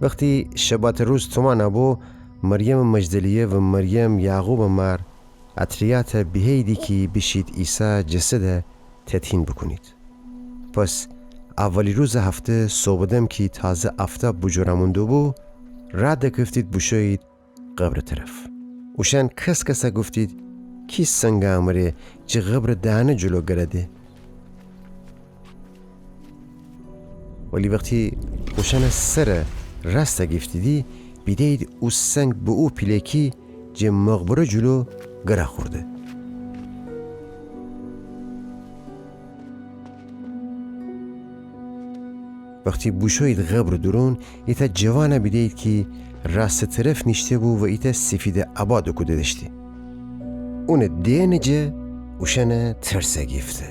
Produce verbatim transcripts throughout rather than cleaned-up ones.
وختی شباتٚ روز تومانَ بو، مریمٚ مجدلیه و مریم یعقوبٚ مار عطریاتَ بیهییدی کی بیشید عیسی جسدَ تطهین بوکونید. پس اولی روزٚ هفته صبحٚ دم کی تازه آفتاب بوجور امون دوبو، رأ دکفتید بوشویید قبرٚ طرف. اوشأن کس‌کسَ گفتید، کی سنگَ امره جٚه قبرٚ دهنه جلو گرده؟ ولی وختی اوشأنٚ سرَ راستَ گیفتیدی، بیدهیید او سنگ به او پیله کی جٚه مقبره جلو گرَ خورده. وختی بوشویید قبرٚ دورون، ایتأ جوانَ بیدهیید کی راستٚ طرف نیشته بو و ایتأ سیفیدٚ عبا دوکوده دأشتی. اونٚ دیئنٚ جا اوشأنَ ترسَ گیفته.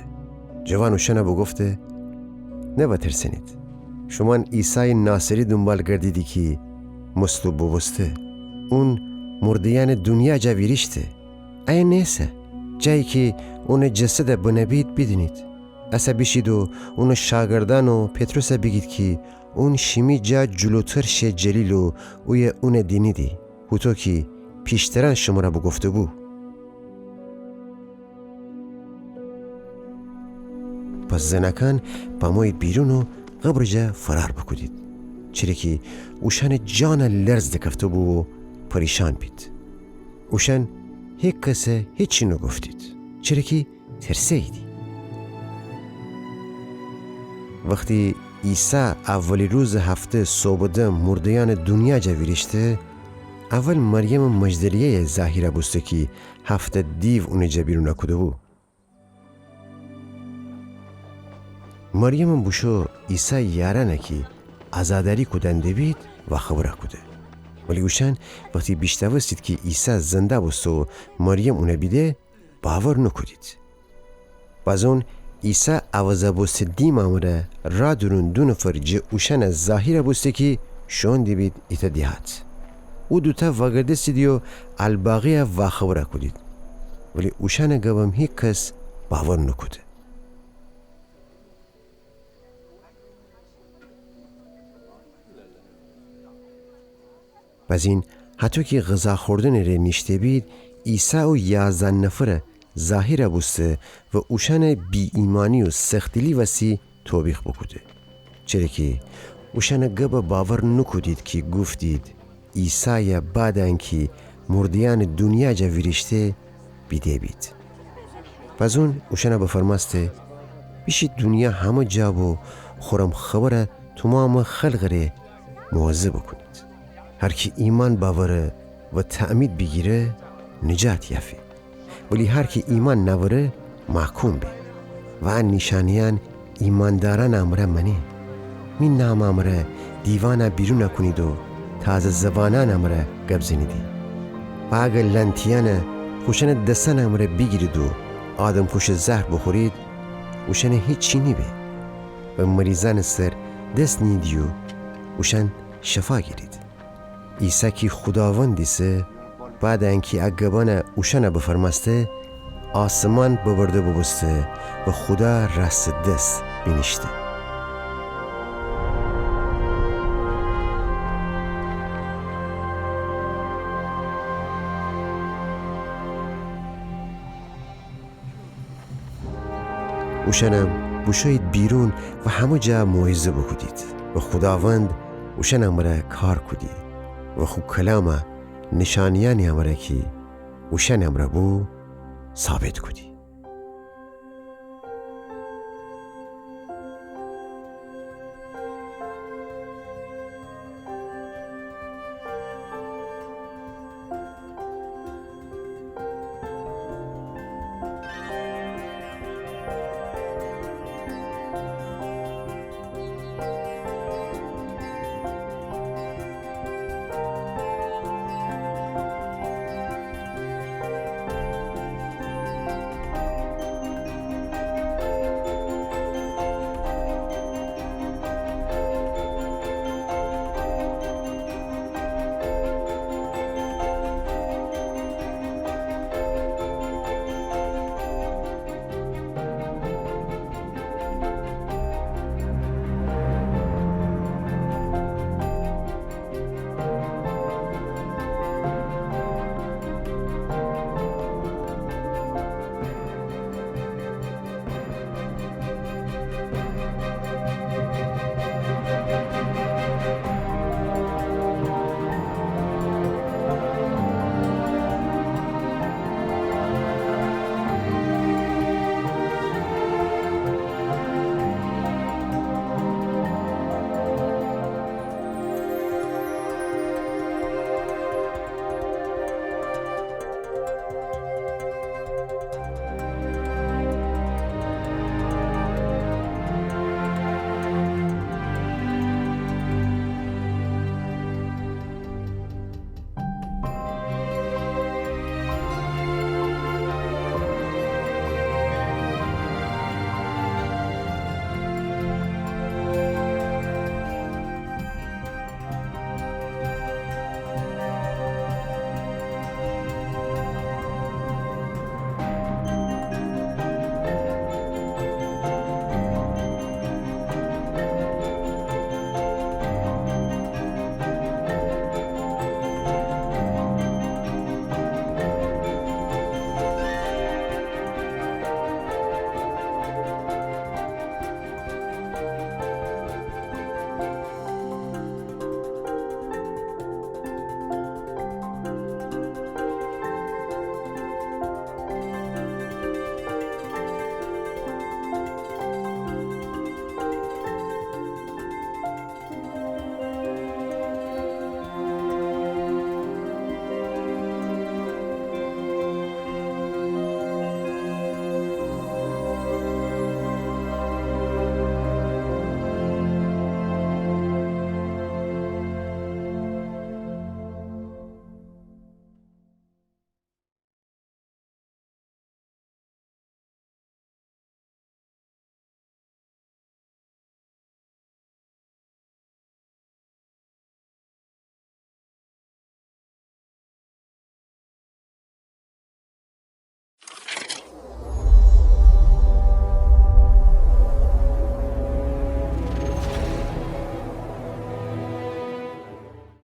جوان اوشأنَ بوگفته، نوأ ترسئنید. شومأن عیسایٚ ناصری دونبال گردیدی کی مصلوب بوبوسته. اون مرده‌یأنٚ دونیا جا ویریشته. ایه نیسه. جایی کی اونٚ جسدَ بنه‌بید بیدینید. اسه بیشید و اونٚ شاگردأن و پطرسَ بیگید کی اون شیمی جا جلوتر شه جلیل و اویه اونَ دینیدی، هوطو کی پیشترأن شمره بوگفته‌بو. پس زنأکأن بمویید بیرون و قبرٚ جا فرار بوکودید، چره کی اوشأنٚ جانَ لرز دکفته‌بو و پریشأن بید. اوشأن هیکسَ هیچی نوگفتید، چره کی ترسه‌ییدی. وختی عیسی اولی روزٚ هفته صوبٚ دم مرده‌یأنٚ دونیا جا ویریشته، اول مریمٚ مجدلیه‌یَ ظاهیرَ بوسته کی هفته دیو اونٚ جا بیرونَ کوده‌بو. مریمم بوشو عیسایٚ یارأنَ کی عزاداری کودن دبید واخبرَ کوده. ولی اوشأن وختی بیشنوستید کی عیسی زنده بوسته و مریم اونَ بیده، باور نوکودید. بازون عیسی عوضَ بوسته دیمٚ امرأ رأ دورون دو نفر جٚه اوشأنَ ظاهیرَ بوسته کی شوئون دیبید ایتأ دیهات. او دوتأ وأگردستیدی و الباقی‌یَ واخبرَ کودید. ولی اوشأنٚ گبم هیکس باور نوکوده. بازین هطو کی غذا خوردنٚ ره نیشته‌بید، عیسی او یازده نفرَ ظاهیرَ بوسته و اوشأنَ بی‌ایمأنی و سخت‌دیلی وسی توبیخ بوکوده. چره کی اوشأنٚ گبَ باور نوکودید کی گوفتید، عیسایَ بعدٚ انکی مرده‌یأنٚ دونیا جا ویریشته بیده‌بید. بازون اوشأنَ بفرمأسته، بیشید دونیا همه جا و خورم خبرَ تومامٚ خلقٚ ره موعظه بوکونید. هر کی ایمأن بأوره و تعمید بیگیره، نجات یأفه. ولی هر کی ایمأن نأوره، محکوم به. و ا نیشأنه‌یأن ایمأندارأنٚ امرأ مأنه. می نامٚ امرأ دیوأنَ بیرونَ کونید و تازه زبانأنٚ امرأ گب زنیدی. و اگر لأنتیأنَ خوشأنٚ دسأنٚ امرأ بیگیرید و آدمکوشٚ زهر بوخورید، اوشأنَ هیچی نیبه. و مریضأنٚ سر دس نیییدی و اوشأن شفا گیرید. عیسی کی خوداوند ایسه، بعدٚ انکی ا گبأنَ اوشأنَ بفرمأسته، آسمان ببرده بوبوسته و خودا راستٚ دس بینیشته. اوشأنم بوشویید بیرون و همه جا موعظه بوکودید و خوداوند اوشأنٚ امرأ کار کودی و خو کلامَ نیشأنه‌یأنی امرأ کی اوشأنٚ امرأ بو، ثابت کودی.